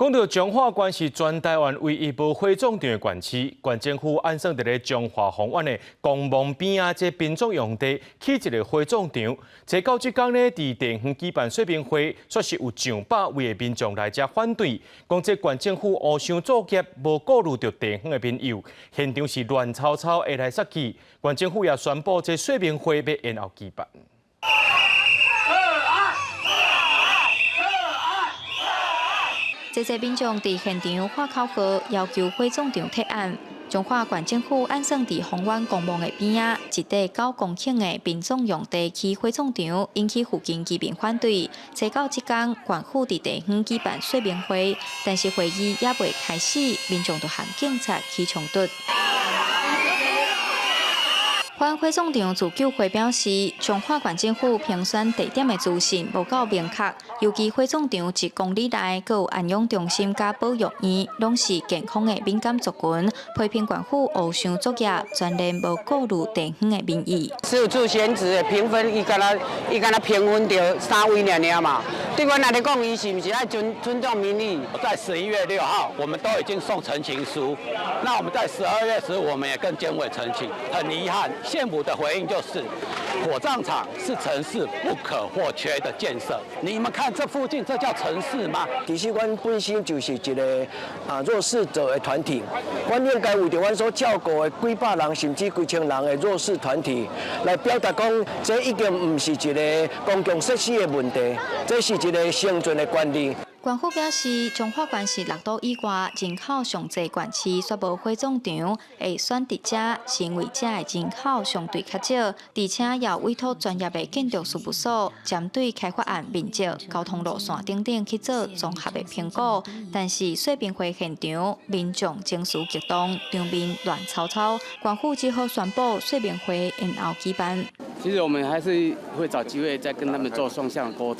講到彰化縣是全台灣唯一無火葬場的縣市，縣政府按算佇咧彰化豐原的公墓邊仔這殯葬用地起一个火葬場。這到這工呢，佇地方舉辦說明會，煞是有上百位的民眾來遮反對，講這縣政府烏箱作業，無顧慮著地方的民意，現場是亂糟糟，會來殺去。縣政府也宣布，這說明會欲延後舉辦。這濟民眾佇現場喊口號，要求火葬場撤案。彰化縣政府按算佇豐原公墓的邊仔，一塊9公頃的殯葬用地起火葬場，引起附近居民反對。初九這工，縣府佇地方舉辦說明會，但是會議猶未開始，民眾就和警察起衝突。反火葬場自救會表示，彰化縣政府評選地點的資訊無夠明確，尤其火葬場1公里內閣有安養中心佮保育院，攏是健康的敏感族群，批評縣府烏箱作業，全然無顧慮地方的民意。15處選址的評分，伊敢若評分著三位爾爾嘛？對阮來講，伊是毋是愛尊重民意？在11月6號，我們都已經送陳情書。那我們在12月15，我們也跟監委陳情。很遺憾，縣府的回應就是，火葬場是城市不可或缺的建設。你們看這附近，這叫城市嗎？其實阮本身就是一个弱勢者的團體，阮應該為著阮所照顧的幾百人甚至幾千人的弱勢團體來表達講，這已經毋是一个公共設施的問題，這是一个生存的權利。縣府表示，彰化縣是六都以外人口上濟縣市，煞無火葬場，會選佇遮，是因為遮的人口相對較少，而且也委託專業的建築事務所，針對開發案面積、交通路線等等去做綜合的評估。但是說明會現場民眾情緒激動，場面亂糟糟，縣府只好宣布說明會延後舉辦。其實我們還是會找機會再跟他們做雙向溝通。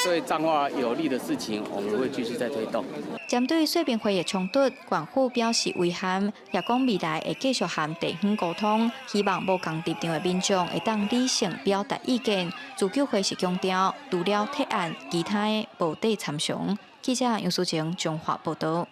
對彰化有利的事情，我們會繼續再推動。針對說明會的衝突，縣府表示遺憾，也講未來會繼續和地方溝通，希望無仝立場的民眾會當理性表達意見。自救會是強調，除了提案，其他的無得參詳。記者楊淑晴彰化報導。